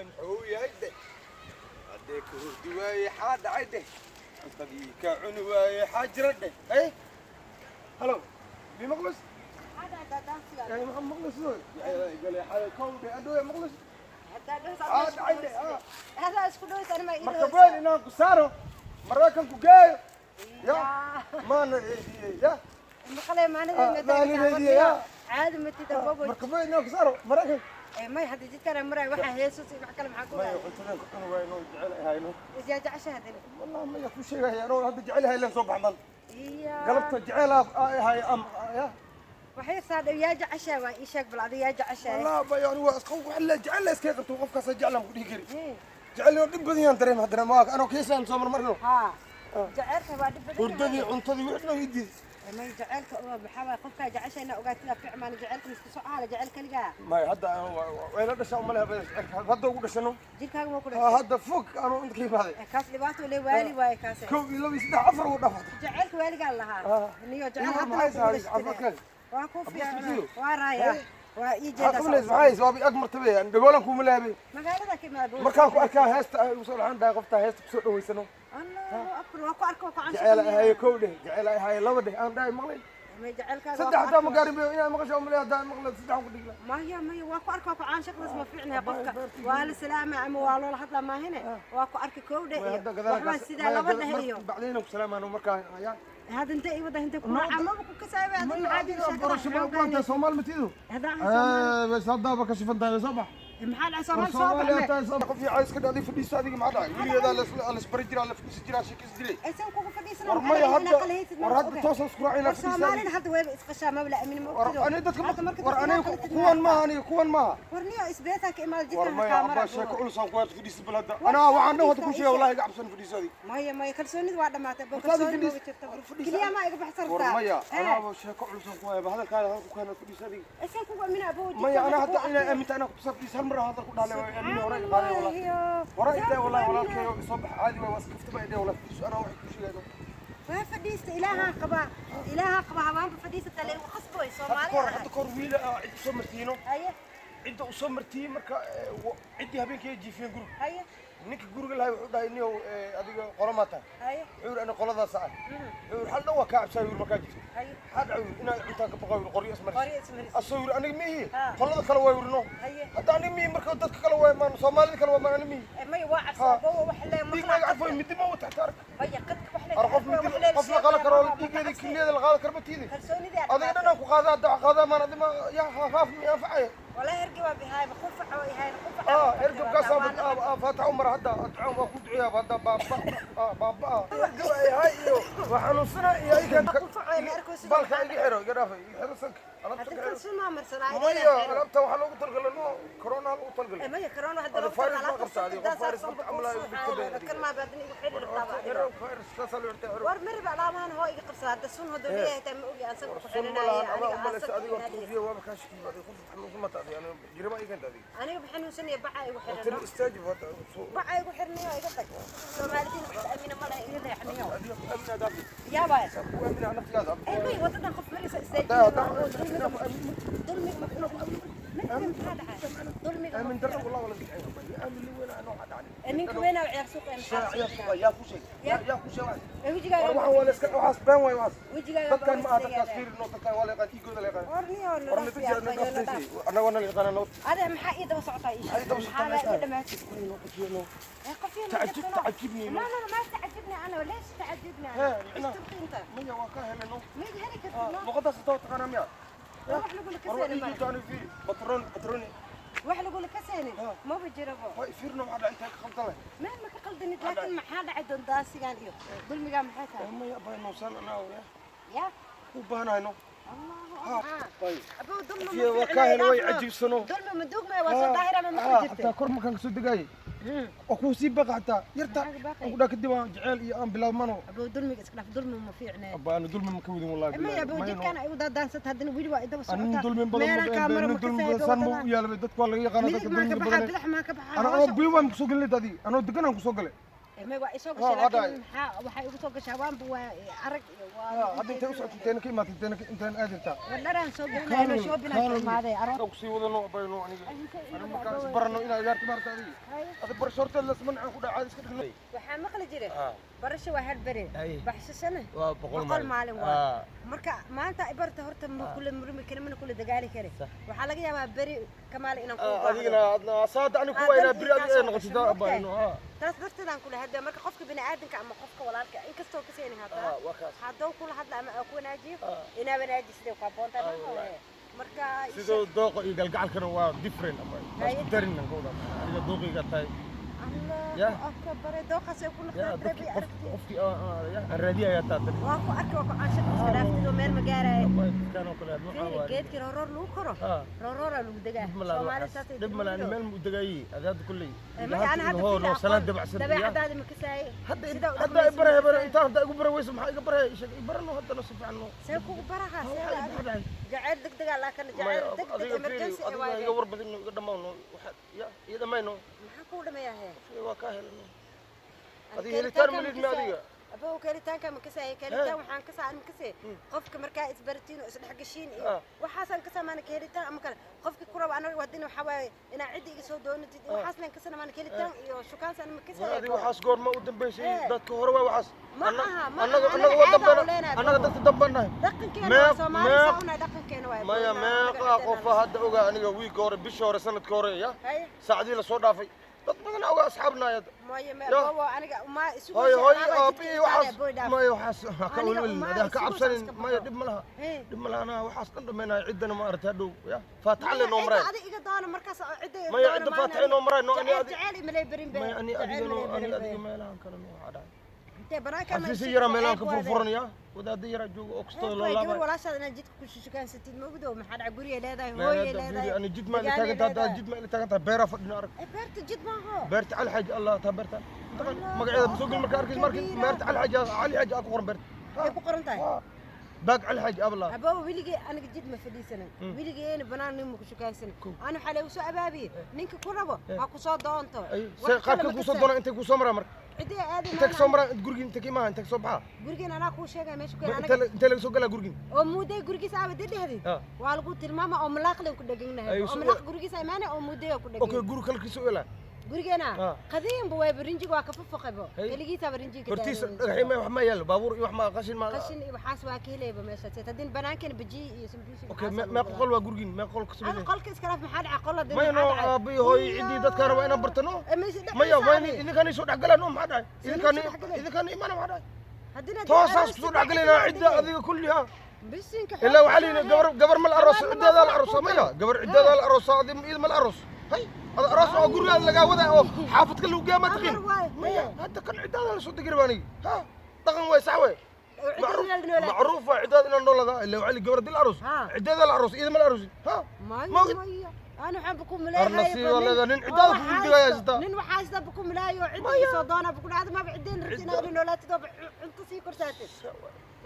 Muxuu yahay dheh? Haddee ka hurdi waaye, xaa dhacay dheh? Cuntadii ka cuni waaye, xaa jira dheh? Hey, halo, mi maqlis? Maxaa maqlis? Gale xalay kow dheh, adhow maqlis, xaa dhacay dheh? Marka been inaan ku saaro, Maraykanku geeyo ya maana reediyey ya maana reediyey ya. Caadi matida bobo. Marka been inaan ku saaro Maraykan. May, hadda jidkana maray, waxaa heesus iyo wax kale maxaa ku Maya, cuntadan ku cuni waaye inuu jecel ahayno. Isyaa jecesha hadana? Wallah maya, ku sheegaya anoo hadda jecel yahay leen soo bax maanta. Iya. Galabta jecel ahay am ya. Waxay saadhow yaa jecesha waa ii sheeg bal adiga yaa jecesha. Wallah ba yani waa isqow wax la jecel la iska qabto, qofkaas jecel aan ku dhihi kari. Jecel oo dhib badan yaan dareem haddana ma anoo keesaan soo marmarno. Haa, jaceylka waa dhib badan. Hurdadii, cuntadii, wixii dhan ii diiday. May, jaceylka oo maxaa waay, qofkaa jecesha inaa ogaatida fiicmaan, jaceylka miska socaala jecel kaligaa. May, hadda way la dhashaa uma leha jecelka, hadda ugu dhashano. Jirkaaga ma ku dhashay? Hadda fog anuu inta ka imaaday. Kaas dhibaato le, waali waaye kaas. Kow iyo laba iyo saddex afar ugu dhaafata. Jaceylka waaligaa lahaa niyo jecel Iyo hadda maxay waa kugu sahay dhashtay. Caafimaadkaaga? Waa ku fiican. Abuu waa raaya, waa ii maxaa jeedaa. qabanaysa? Maxay haysa? Waaba ag martabe dhagoolan kuma lehabay. Magaalada ka imaada. Markaan ku arkaa heesta ay ugu soo dhaxan dhahay, qoftaa heesta kusoo dhaweysano. Allahu akbar, waa ku arka, waa ku Jecel canshaxan. ahaye kow dheh, jecel ahaye laba dheh, aan dhahay maqlay. May, jaceylkaaga Saddex hataa ma gaarin bayo inaan maqasho umaleya, haddaan maqlay saddex ku dhigla. Maya maya, waa ku arka, waa ku caanshaqdas, ma fiicnahay qofka waa la salaama ama waa loola hadlaa maahine, waa ku arka kow dheh iyo waxbaa sidaa laba dheh iyo bacdayna ku salaamaano markaa ya. Hada intee i wada, intee ku raaca, maba ku kasaayba hada, maxaa dii Barasho ma ubaantay Soomaal matidu? Hada aan Soomaali. Bas haddaaba ka shifantahay, soo bax. Maxaa dhacay? War Soomaali soo Soomaaliya baxme. tahay, soo qof fiican iska dhacday, fadhiiso adiga, maxaa dhacay? Weligeedaa la isbari jiraa, la fadhiisi jiraa, sheekaysi jiray. Aysan kugu fadhiisana. War maya, hadda war hadda toosaan isku raacayna, War fadhiisa. Soomaalida hadda wayba isqashaa, maba la aamin ma War ogtido. aniga dadka Hadda marka war dadka aniga inaad kala kuwan maaha, aniga kuwan maaha. War niyo isbeesaa ka imaada War jidkan maya kaamara. Abbaa, sheeko culus aan ku haysto, fadhiisi bal hadda. War Anaa waxaan dhan hadda ku fadhiista, sheegay ii wallahi iga cabsan, fadhiiso adiga. Maya maya, kalsoonida waa dhamaatay bo. Horta adiga Kalsooni fadhiis. maba jirta. War fadhiis. Keliya maa iga baxsan War rabtaa? maya, anaaba sheeko culus aan ku haya, hadalkaada hadal ku keena, fadhiiso adiga. Aysan kugu amina abo. Maya, anaa hadda inaa aaminta anaa kutusaa, fadhiis, hal mar hadal ku dhaale waa aamini, hore iga qaaday wallahi. Hore intee wallahi, walaalkeeyo soo bax, caadi waay, waa iskafta baa idhe wallahi, fadhiiso, anaa waxay ku sheegayno. Waa fadhiista, ilaahaa qabaa, ilaahaa qabaa, habaanba fadhiisata la igu khasboy Hadda Soomaali kahor ahay. Hadda kahor wiila cid usoo martiino. Haye. Cidda usoo martiyey marka ciddii habeenkii ay jiifiyeen guriga. Haye. Ninka guriga lahay wuxuu dhahay, niyow adiga qolo maa tahay? Haye. Wuxuu yidhi, ana qoladaas ah. Wuxuu yidhi, hal dhan waa kaa cabsaa yidhi markaa jirta. Haye. Maxaa dhacay yidhi? Inaad cuntaan ka baqaa yidhi, qoryo ismaris. Qoryo ismaris. Asoo yidhi, aniga miihi. Ha. Qolada kale waa yidhi no. Haye. Hadda aniga miihi, marka dadka kale waa maan, Soomaalida kale waa maan, aniga miihi. Maya, waa cabsaa bowa, wax le Dhiig ma iga carfooy, midi ma wata xataa arka. Maya, qadka wax le. Ar qof midi qof la qala karo, dhiiggeeda kiliyada la qaada karo ma tiidi. Kalsoonidii Adiga dhan aan ku qaadaa, hadda qaadaa maan, adi ma ya haaf mi anfacaya. Wallahi hergi waa bihaay, qufac oo ihayn qufac. Ergabkaas faatax umar hadda ducaan waa ku duceeyaa hadda baaba baaba ergab ay hay iyo waa xanuunsana iyo ayaga balka iga xiro, iga dhaafay, iga xiro sanka alaabta Hadda ka xiro. kalsoon maa marsanaa. Maya, alaabta waxaa loogu talgalay no corona loogu talgalay. Maya, corona hadda Hada loogu virus talgalay. ma qabta adiga, qof virus qabta camal ay ugu dhigta bay adiga. Kan maa baadin igu xidhi rabtaa Xiro virus saasaa loo xirtay, xiro. War mariba alaabahan hoo iga qabsada hadda, sun haduu leeyahay taa ma ogi aan sanka ku Sun ma xidhanaya. lahan adaa Aniga umalaysa aan adiga horta sanka. Qofiya waaba kaa shakiyo adiga, qof xanuunsan ma taadi, ani jiraba ii keenta adiga. Aniga xanuunsanaya, baca igu Tiri xidhano. istaaji hadda Baca igu xidhanayo, iga tag, Soomaalidiin wax aamina ma laha, iga reexniyo. Adiga ku aamina daafi. Yaabaa. Ku aamina naftigaada. Ay may, wadadan qof maraysa Hadda istaajin, dulmiga maxaa dhacay dulmiga? aamin darro wallah wala bidcay aamin li weyn ana waxa dhacay. Ninka weynaa ciyaar suuqa maxaa? Yaa suuqa yaa ku sheeg, yaa ku sheeg. Wejigaaga. War waxaan waa la iska waxaas been waay waxaas. Wejigaaga. Dadkan ma aha dadkaas fiirino, dadkan waa la yaqaan, dhiigooda la yaqaan. War niyo. War mid jira naftiisi annaga na la yaqaan noo. Ada maxaa ii daba socotaa ii Ay daba sheeg? socotaa. Maxaa ii dhamaatay? قفينا. تعجب تعجبني. لا لا لا، ما تعجبني انا، ليش تعجبني ها، انا؟ ايش لا. تبغي انت؟ Maya, waa ka heleno. ما يدهنك النار. Luqadaas inta taqaanaa miya? wax lagu War waa lakaseenin dhiigii male. taani fiiri batroon batrooni. Wax lagu lakaseenin. ها. Ma bijirabo. Waa fiirno, maxaa dhacay intaa ka khaldan leh? Ma ka qaldanid, laakiin maxaa dhacay dondaasigan iyo dulmigaa maxay tahay? Maya bay noosan anaa wala ya ku baahnayno. Allahu akbar. Bay abuu, dulmi fiye ma waa ka helay, way cajiibsano. Dulmi ma dugmay, waa soo daahira, ma maqli jirtay? Xataa kor markaan kasoo degaayay waa kuu sii baqa xataa yarta. Maxaa ka baqay? Aan ku dhaa kadib aan jeceel iyo aan bilaabmano. Abuu, dulmiga iska dhaaf, dulmi ma fiicnee. Abba, ana dulmi ma ka wadin wallahi. Maya abuu, jidkaan ay u daadaansata haddana weli waa idaba anin socotaa. dulmin badan Meelaan kaa maro nin ma dulmi kasaayo badan saan ma wadadan. u yaalabay, dadku waa laga yaqaana Midig dadka maan ka dulmiga baxaa, badan. bidax maan ka baxaa. Ana anoo biyo baan kusoo gelin adi, anoo degan aan kusoo galay. Ma waa isoo Ha, gashay hadda- laakiin maxaa waxay igu soo gashay waanba waa arag iyo waa Hadda intay u socotay, inteena ka imaatay, inteen aadirtaa? Wadharaan soo gelinayno, shopping imaaday aroos. Ku sii wadano abayno aniga. Aniga markaan is barano inaa igaarta maarta adiga. Adi barasho horteed lasma nacaan ku dhacaa iska dhigno. Waxaa maqli jiray barasho waa hadbere, Ay. baxsashana Waa 100 100 maalin waa. Marka maanta i barta horta ma kula murmi kari, mana kula dagaali kari. Waxaa laga yaabaa beri kamaali inaan kuu baahdo. Adigana adna saada aniga kuwa inaa beri adiga ay noqotid abayno. Taas darteedaan kula hadlaya. Marka qofka bini'aadamka ama qofka walaalka inkastoo ka seeni hataa Waa kaas. Hadduu kula hadla ama aa ku wanaajiyo, inaa wanaajisidee ku habboontahay marka hore. Marka Sidoo dooqa iyo galgacalkana waa different abay. Haye. Isku darin ka wada. Aniga dooqiga tahay. Allah akbar, dooqaas ay ku Ya noqdaan dadki rebi qof aragti. Qofkii aan raadiyayaa taa tani. Waa ku arkay, waa ku caashiq, iska dhaaftid oo meel ma gaaraayo. Abay dadkaan oo kale nooca Fiiri, waa. Geedkii rooroor lagu koro, roorooraa lagu degaa. Dhib ma laha Soomaali waxaas. saasay Dhib ma laha, tiri. meel mu degaayi. Adi hadda kulley. Maya, ana hadda Hoo fiiri noo salaan aqoon dabacsan. dabeecadaada ma kasaaye. Hadda Sida u hadda dhaqmaysid i bare ma bare kasaaye. Intaan hadda igu bare weyso, maxaa iga bare? Sheeg i barano haddana si fiican noo. See kugu baraha? Ha, See waxaa igu dhacay. Jacayl degdegaa laakin Maya, jacayl degdeg adiga fiiri, emergency adiga waaye. iga war badino, iga dhammaano. Waxa ya iga dhammayno. Maxaa kuu dhamayaa hee? Waa kaa helano. Adiga helitaan ma lid ma adiga? Abow, kelitaanka ma kasaaye. Kelitaan waxaan kasaa ma kasee qofka markaa isbaratiin oo isdhexgashiin iyo waxaasaan kasaa maana kelitaan ama kale qofki ku raba anaga hadina waxaa waaye inaa cidda iga soo doonatid iyo waxaasnan kasana maana kelitaan iyo shukaansaan ma War kasaaye. adiga waxaas goorma u dambeysay? Dadka hore waa waxaas. Ma aha, ma annaga aha, annaga anaga waa ceeb aan dambana u leenahay, annaga abow. Dadka dambanahay. Dhaqankeena waa Soomaali saa unahay, dhaqankeena waa Maya, meeqa qofa hadda ogaa aniga wiigga hore, bishii hore, sanadka hore ya haye saacadii lasoo dhaafay dad badan ogaa asxaabnaya. Maya ma Ya. abow, aniga uma isugu Hooy hooy alaabaa jidka aabihii istaagaya, waxaas boy dhaaf. Maya, waxaas ha ka Aniga welwelin uma adiga ha ka isugu cabsanin. iska Maya, baxo. dhib ma laha. Dhib ma laha, anaa waxaas dhan dhamaynaya ciddana ma aragtay hadhow ya faataxa le noo Maya, maray. cidda adiga iga doono markaas oo cidda iga Maya, doono cidda maana faataxa inoo maray, no, ani jacayl adi- jacayl imalay berin be. Maya, ani jacayl adiga malay no ani berin be. adiga meelahan kale no waxaa dhacay. Intee banaanka ma Xafiisyo shirka yaraa meelahan ceeb ka waaye. furfuran ya wadaadda yaraa jooga oo kastoo Ceeb loo waaye, gabar laabay. walaashaada inaad jidka ku shushukaansatid ma ogdow? Maxaa dhaca? Gurigay leedahay, Meel hooyay hadda leedahay, fiiri, ani jid ma ila degaanay taagan tahay leedahay. Jid ma ila taagan tahay, beeraa fadhina arag. Beerta jid maaho. Beerta Cali Xaaji Allah taa beerta. Allah, Magaceeda soo gel marka arkaysa markii kabiira. beerta Cali Xaaji, Cali Xaaji aa ku qoran beerta. Ay ku qoran tahay. Baag Cali Xaaji abla. Ababa, weligay aniga jid ma fadhiisanin, weligeena banaan nin ma ku shukaansanin. Ani waxaa lagu soo abaabiyey ninka ku rabo ha ku soo doonto. Ay Wax see kale qaabka ma ku soo kasaayo. doona intay ku soo maraa marka. Ciddii aadi Intay ka soo maana. maraa gurigii, intay ka imaa, intay ka soo baxaa. Gurigeen anaa kuu sheegaya meesha ku Ma yaal intay anaga. Intay laga soo galaa gurigii? Oo muuday gurigiisa aaba dhehdid. Waa lagu tilmaama oo malaaqlen ku dheganahay Ay, oo malaaq gurigiisa imaanay oo muuday ku okay dhegan. Guri kalkiisa u elaa. Gurigeena qadiimba waayba, rinjiga waa ka fafaqaybo. Hay. Keligiisaaba rinjiga Hortiisa daadiyey. dhagaxyo ma wax ma yaalo, baabuur iyo wax ma qashin ma Qashin iyo waxaas waa ka helayba meeshaas haddii banaankana bajiye iyo sambuus iyo okay waxaas aa meeqa lagu qol waa gurigiin? Meeqa qol ka gadaa. Ada sameeyay? Qolka iska dhaaf, maxaa dhaca qol haddii Maya no maxaa dhacay? aabbihi hooyo ciddii dadka raba inaan bartano. Meesha dhexdiisa Maya waa adi. idinkaan soo dhexgalaan oo maxaa dhacay? Soo Idinkaan dhexgaleen. Idinkaan imaana maxaa dhacay? Haddina Toosaas kusoo dhexgalaynaa cidda adiga kulliha. Bisinka. Ilaa waxaa la yidhi gabar gabar ma la arooso, Gabar ciddeedaa la ma aroosaa. ku Maya, gabar ciddeedaa la aroosaa, adi iyada ma la aroos. Hay ada aroos oo gurigaada lagaa wadaa oo xaafadka lagu geeyaa ma taqiin. Amar waaye. Maya, hadda kan ciddaada la soo degi rabaa aniga ha dhaqan waay, sax waay. Cidda la noolaa. Macruuf waa ciddaada inaan nooladaa. Ilaa waxaa la yidhi gabar haddii la aroos ciddeedaa la aroos, iyada ma la aroosin ha. Maya. Ma ogid. Maya, ana waxaan ku maleeyahay Arnasiiba leedahay, nin ciddaada kugu digaya haysata. Nin waxaa haysta ku maleeyo cidda Maya. soo doona ku dhacda maba ciddeen rabti inaad la noolaatid oo cunto sii korsaatid.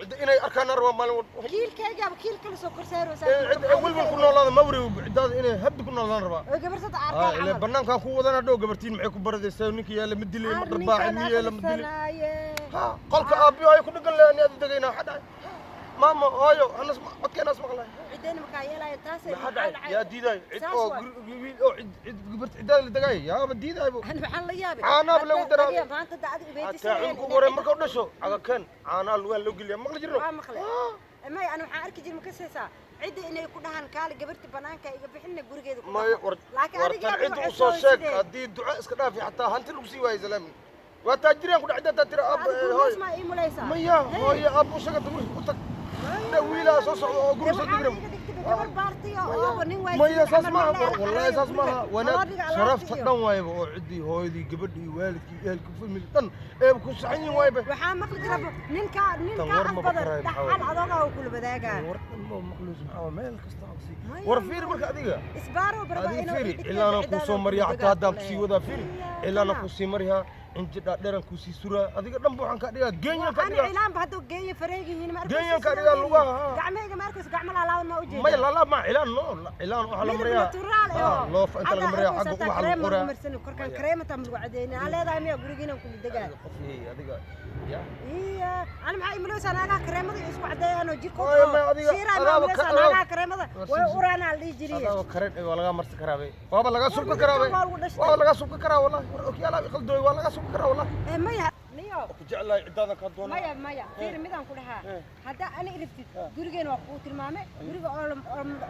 Cidda inay arkaan rabaa maalin walba. Kiilkaygaaba kiil kale soo korsaaro. Cidda welwel ku noolaada ma wareego, ciddaada inay habdi ku noolaan rabaa. Oo gabarsada Ah, arkaan ilaa camal. banaankaan ku wadana dhow gabartiin maxay ku baradaysaa? Ninka yaala ma dilay, ma dharbaaxay, ma yeela, ma dilay. Ha qolka aabbiyo ay ku dhagan leeyahay aad degaynaa waxa dhacay maama hooyo anas codkeenaas maqlay. Ciddeen makaa yeelaya taasay. Maxaa dhacay? Yaa diidayo cid Saas oo waay. wiil oo cid cid gabart ciddaada la degaayo yaaba diidaybo. Ani waxaan la yaabay Caanaha lagu daraa. Maanta da adiga Hataa weydiisanayeen cunug ugu horey marka u dhasho cagakeen caanaha lugaha loo geliya maqli jirno. Waa maqlay. Maya, ani waxaan arki jiray makasaysaa cidda inay ku dhahaan kaali gabarti banaanka iga bixinna gurigeeda ku Maya dhaqo. war Laakiin war adiga tan yaa cidda waxay u soo sheeg sidee? Haddii duco iska dhaafi xataa hanti lagu sii waayay salaami waa taajiriyaan ku dhac cidda tira aab Adiga hooyo. gurigaas maa ii mulaysaa? Maya, hooyo aab u sheegata guri u tag dha wiilaa soo socda oo guri soo Waxaa degiram. iga dhigtay gabar baartiyo oo nin waay. Maya, saas maaha wallahi, saas maaha. Wanaag sharafta dhan waayba oo ciddii hooyadii gabadhii waalidkii ehelkii family dhan ee ku saxan yihiin waayba. Waxaa maqli jira ninka ninka Tan war af ma badan bakarayo, maxaa dhaxal waaye? adoogaa uu kula wadaagaa. War dhan ma maqluyso maxaa waaye, meel kasta aqsi. Maya, War fiiri marka adiga isbaaro barba adiga inuu fiiri ii dhigtay cilaana kuu ciddaada soo mariya kula xataa haddaan wadaagaa kusii kule. wadaa fiiri cilaana kuu sii mariyaa. Inji dhaadheeran kuu sii suraa, adiga dhanba waxaan kaa dhigaa geenyaan kaa Ana dhigaa. Cilaan ba hadduu geeyo fareegihiin ma arkayso. Geeyan kaa dhigaa lugaha, ha. Gacmahayga ma arkayso, gacmo laalaaban ma ujeeda. Maya, laalaa ma cilaan, no cilaan waxaa la Midab mariyaa natural. Ah, loofa inta laga mariyaa xagga ubaxa lagu qoraa. Marsan korkaan Maya. kareemata ma lagu cadeyna aan leedahay miya gurigiinan kula degaa. Adiga qof yahay adiga ya. Iya, ana maxaa imaleysaa naagaha kareemada iyo isku cadeeyaan oo Maya, jirkooda maya, adiga- shiiraa ma adaaba imaleysaa naagaha kareemada War way uraanaa la dhihi jiriye. Adaaba kareen waa lagaa marsi karaa bay, waaba lagaa subka karaa bay. Waa lagu dhashtay. Waa lagaa subka karaa wallahi. War okyaalaha iqaldooy, waa lagaa subka karaa wallahi. Eh, maya niyo. Ku jeclahay, ciddaadan kaa doonaa. Maya, maya, fiiri, midaan ku dhahaa. Haddaa ani irabtid, gurigeena waa kuu tilmaamay, guriga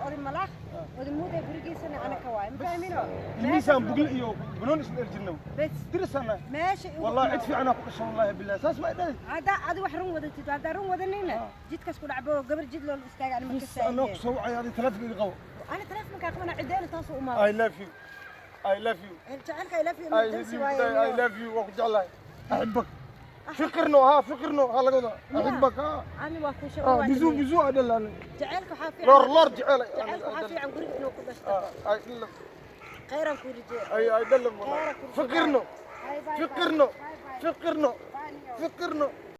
oday malaaq oday muude gurigiisana ana ka waay, ma fahmino? Ilmihiisaan bugli iyo banoon isla erjirnay. Bes. Dirisana. Meesha igu Wallahi cid imaado. fiicanaa ku dhashan, wallahi billahi, saas ma idhahay. Haddaa adi wax run wadatid, haddaa run wadanayna jidkaas ku dhacbo, gabar jid loola istaaga ani ma Bes, anoo ku kasaaye. soo wacay, adiga taleefanka iga qabo. Ana taleefonkaa qabana, cideena taasuu umaado. I love you, I love you. Jacaylka I love you I love emergency you. waaye. I love you, waa ku jeclahay, axibak fiqirno ha, fiqirno ha laga wadaa axibak ha. Ani waa ku Ah, sheego. Bizu bizu adhalaan. Jacaylka waxaa fiican Loor loor jecel. Jacaylka waxaa fiican guriga inuu ku dhashto. Ay dhalam. Khayran kuu rijeeyo. Ay ay dhalam. Fiqirno. Bye, bye. Fiqirno. Bye, bye. Fiqirno. Bye, niyo. Fiqirno.